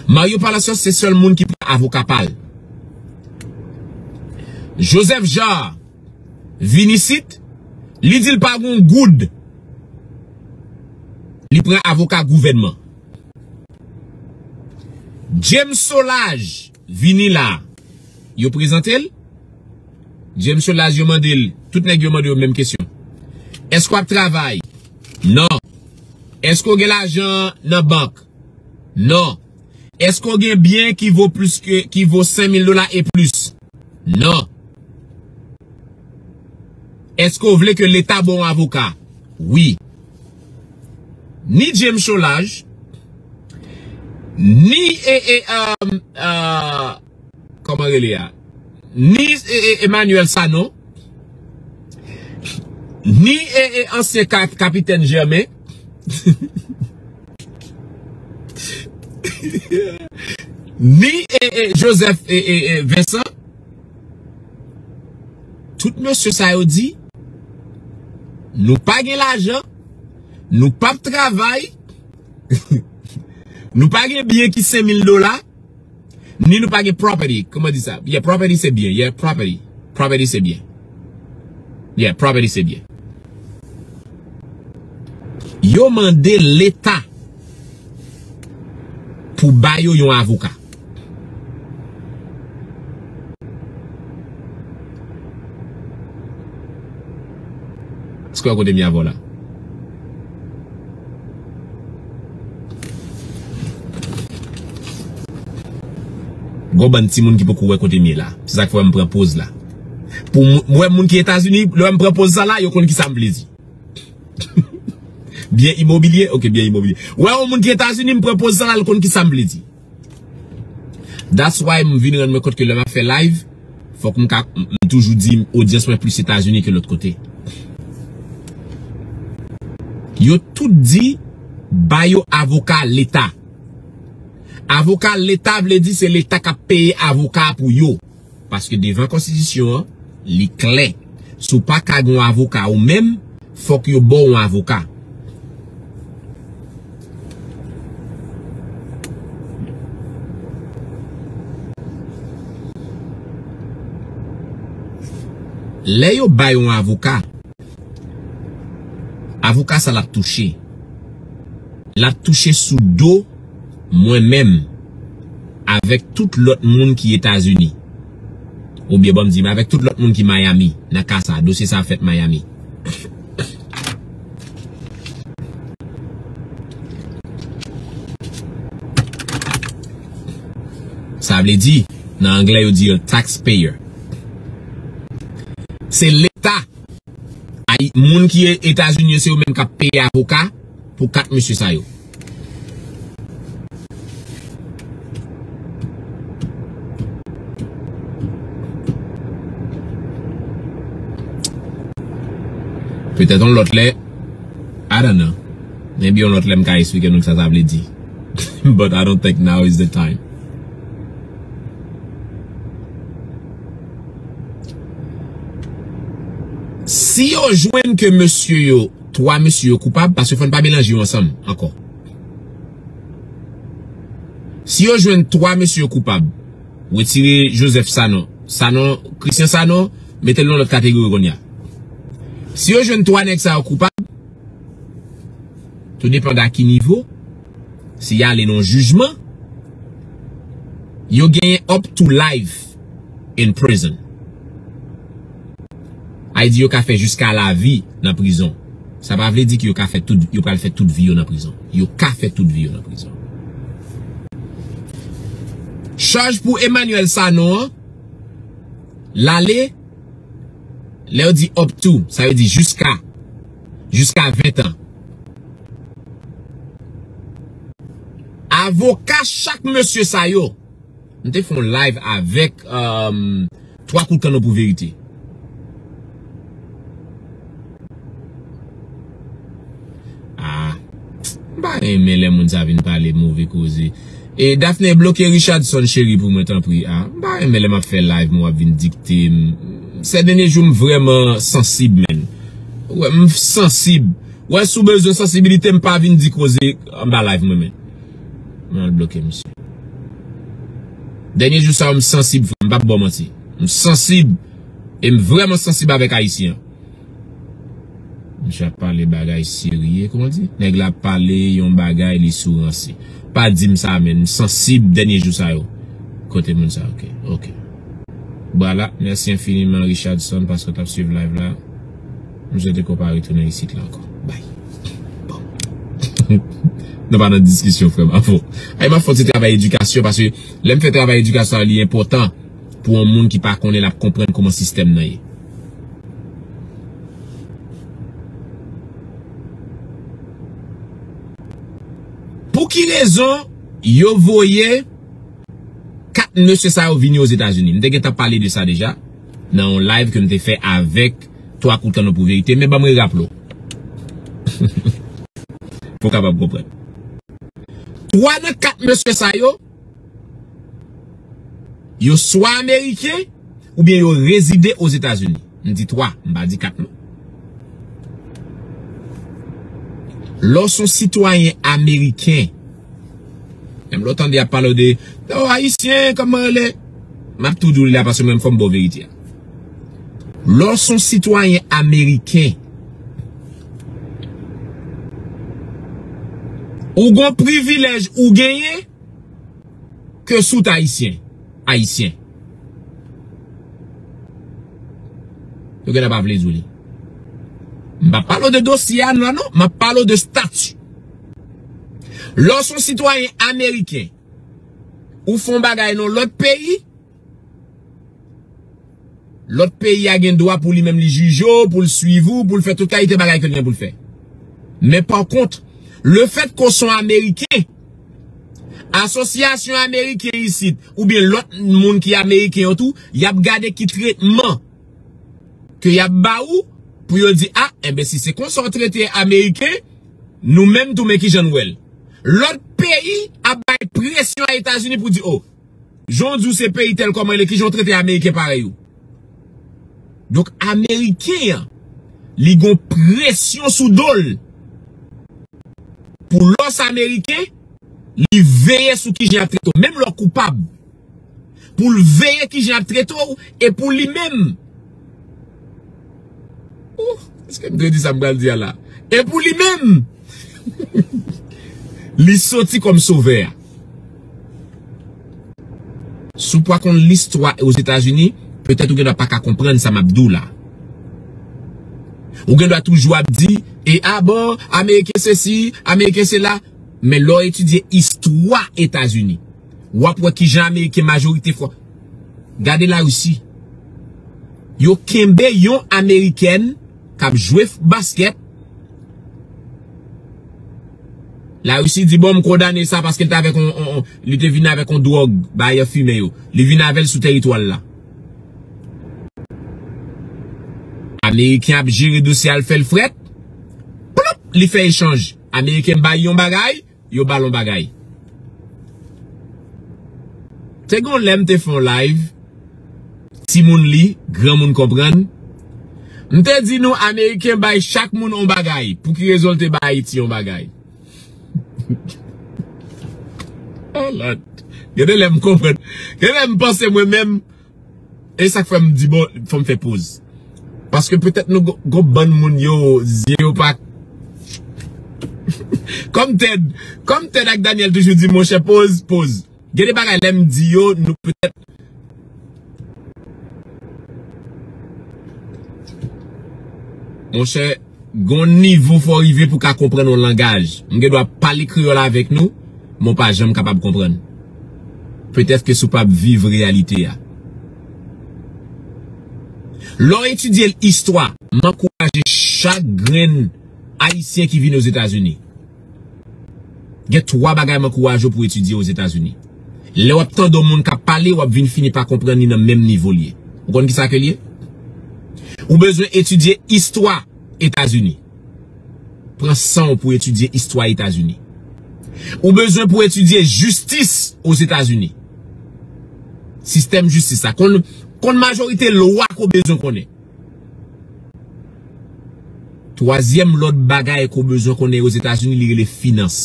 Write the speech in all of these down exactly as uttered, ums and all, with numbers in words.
Mario Palacios se sèl moun ki pran avoka pa l. Joseph Jaar vin isit, li di l pa gen goud. Li pran avoka gouvènman. James Solages vini la. Yo prezante l. James Solages, yo mande l, tout nèg yo mande yo menm kesyon. Èske w ap travay? Non. Èske w gen lajan nan bank? Non. Èske w gen byen ki vo plis ke, ki vo senk mil dola e plis? Non. Èske w vle ke leta ba w yon avoka? Wi. Ni James Solages, ni e, e, um, uh, kòman rele a? Ni e, e, Emmanuel Sanon, ni e, e, ansyen ka-, kapitèn Germain, ni e, e, Joseph e, e, e, Vincent. Tout mesye sa yo di, nou pa gen lajan, nou p ap travay, nou pa gen byen ki senk mil dola, ni nou pa gen property. Kòman di sa? Yeah, property se byen. Yeah, property. Property se byen. Yeah, property se byen. Yo mande leta pou ba yo yon avoka. Èske w wè kote m ye avè w la? Gon bann timoun ki poko wè kote m ye la. Se sa k fè m pran poz la. Pou m, m wè moun ki Etazini, lè m pran poz sa la, yo konn ki sa m vle di. Byen imobilye? Ok, byen imobilye. Wè yon moun ki Etazini, m pran poz sa la, l konn ki sa m vle di. That's why m vin rann mwen kont ke lè m ap fè live, fòk m ka, m, m toujou di odyans mwen plis Etazini ke lòt kote. Yo tout di, ba yo avoka leta. Avoka leta vle di se leta k ap peye avoka pou yo. Paske devan konstitisyon an, li klè. Si w pa ka gen yon avoka ou menm, fòk yo ba w yon avoka. Lè yo ba yo yon avoka, avoka sa l ap touche. L ap touche sou do mwen menm avèk tout lòt moun ki Etazini. Oubyen, ban m di, avèk tout lòt moun ki Miami, nan ka sa, dosye sa ap fèt Miami. Sa vle di, nan anglè, yo di yo taxpayer. Se leta. Ay, moun ki Etazini yo, se yo menm k ap peye avoka pou kat mesye sa yo. Petèt yon lòt lè, I don't know. Maybe yon lòt lè m ka eksplike nou sa sa vle di. But I don't think now is the time. Si yo jwenn ke mesye yo, twa mesye yo koupab, paske fò n pa melanje yo ansanm ankò. Si yo jwenn twa mesye yo koupab, retire Joseph Sanon, Sanon, Christian Sanon, mete l nan lòt kategori kounye a. Si yo jwenn twa nèg sa yo koupab, tou depann a ki nivo, si y ale nan jijman, yo genyen up to life in prison. Ay di yo ka fè jiska lavi nan prizon. Sa pa vle di ke yo ka fè tout, yo pral fè tout vi yo nan prizon. Yo ka fè tout vi yo nan prizon. Chaj pou Emmanuel Sanon an, l ale, lè yo di up to, sa vle di jiska, jiska ven tan. Avoka chak mesye sa yo, m te fè yon live avèk, um, Twa Kout Kanno pou Verite. Ah, m pa renmen lè moun sa vin pale move koze. E Daphné, bloke Richardson Chery pou mwen, tanpri. Ah, m pa renmen lè m ap fè live, mwen w ap vin dikte m. Sè dènye jou, m vrèman sansib, menn. Ou wè, m sansib. Ou wè, si w bezwen sansibilite, m pa vin di koze anba live mwen, menn. Mwen al bloke misye. Dènye jou sa yo, m sansib, frè, m p ap ba w manti. M sansib. E m vrèman sansib avèk Ayisyen an. Misye ap pale bagay serye, kòman di? Nèg la ap pale yon bagay, li sou ranse. Pa di m sa, men m sansib dènye jou sa yo. Kote moun sa, ok, ok. Vwala, mèsi enfiniman Richardson paske w t ap swiv live la. M swete ke w pa retounen isit la ankò. Bay. Bon. Nou pa nan diskisyon, frè m. Apo. Ay, m ap fè yon ti travay edikasyon paske lè m fè travay edikasyon, li enpòtan pou yon moun ki pa konnen, l ap konprann kòman sistèm nan ye. Pou ki rezon yo voye kat mesye sa yo vini Ozetazini? M te gentan pale de sa deja nan yon live ke m te fè avèk Twa Kout Ann Pou Verite, men ban m reraple w. Pou w kapab konprann. Twa nan kat mesye sa yo, yo swa ameriken oubyen yo rezide Ozetazini. M di twa, m pa di kat non. Lè w s on sitwayen ameriken, menm lè w tande y ap pale w de, o, ayisyen, kòman rele? M ap tou di w li la paske mwen fò m ba w verite a. Lè w s on sitwayen ameriken, ou gon privilèj ou genyen ke si w t ayisyen, ayisyen. Yo genlè pa vle di w li. M p ap pale w de dosye a la non, m ap pale w de stati. Lè w s on sitwayen ameriken, ou fè yon bagay nan lòt peyi, lòt peyi a gen dwa pou li menm li jije w, pou l swiv ou, pou l fè tout kalite bagay ke l gen pou l fè. Men pa kont, lefètke w s on ameriken, asosyasyon ameriken isit, oubyen lòt moun ki ameriken yo tou, y ap gade ki tretman ke y ap ba ou, pou yo di, a, enben, si se konsa w trete ameriken, nou menm tou, men kijan n wè l. Lòt peyi ap bay presyon a Etazini pou di, o, jan w di w se peyi tèl kòman rele, kijan w trete ameriken parèy ou? Donk, ameriken an, li gon presyon sou do l. Pou lè w s ameriken, li veye sou kijan y ap trete w. Menm lè w koupab, pou l veye kijan y ap trete w, e pou li menm. Ou, èske m dwe di sa m pral di a la? E pou li menm, li soti kòm sovè a. Si w pa konn listwa Ozetazini, petèt ou gendwa pa ka konprann sa m ap di w la. Ou gendwa toujou ap di, e a bon, Ameriken sesi, Ameriken sela. Men lè w etidye istwa Etazini, w ap wè kijan Ameriken majorite fwa. Gade Larisi. Yo kenbe yon Amerikèn k ap jwe f-, baskèt. Larisi di, bon, m kondane sa paske l te avèk on, on, on, li te vin avèk on dwòg, bay fimen yo. Li vin avè l sou teritwa l la. Ameriken ap jere dosye a, l fè l frèt. Plop, li fè echanj. Ameriken bay yon bagay, yo ba l yon bagay. Te gen yon lè m te fè yon live, timoun li, granmoun konprann. M te di nou, Ameriken bay chak moun yon bagay. Pou ki rezon l te bay Ayiti yon bagay? Oh Lord. Gen de lè m konprann. Gen de lè m panse mwen menm, e sa k fè m di, bon, fò m fè poz. Paske petèt nou go-, gon bann moun yo, zye yo pa. Kòm Ted, kòm Ted ak Daniel toujou di, monchè, poz, poz. Gen de bagay lè m di yo, nou petèt. Monchè, gon nivo fò w rive pou w ka konprann yon langaj. M gen dwa pale kreyòl avèk nou, men w pa janm kapab konprann. Petèt ke si w p ap viv reyalite a. Lè w etidye istwa, m ankouraje chak grenn Ayisyen ki vin Ozetazini. Gen twa bagay m ankouraje w pou w etidye Ozetazini. Lè w ap tande yon moun k ap pale, w ap vin fini pa konprann li nan menm nivo l ye. Ou konn kisa ke l ye? Ou bezwen etidye istwa Etazini. Pran san w pou etidye istwa Etazini. Ou bezwen pou etidye jistis Ozetazini. Sistèm jistis la. Konn, konn majorite lwa ke w bezwen konnen. Twazyèm lòt bagay ke w bezwen konnen Ozetazini, li rele finans.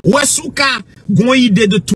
Ou wè, si w ka gon ide de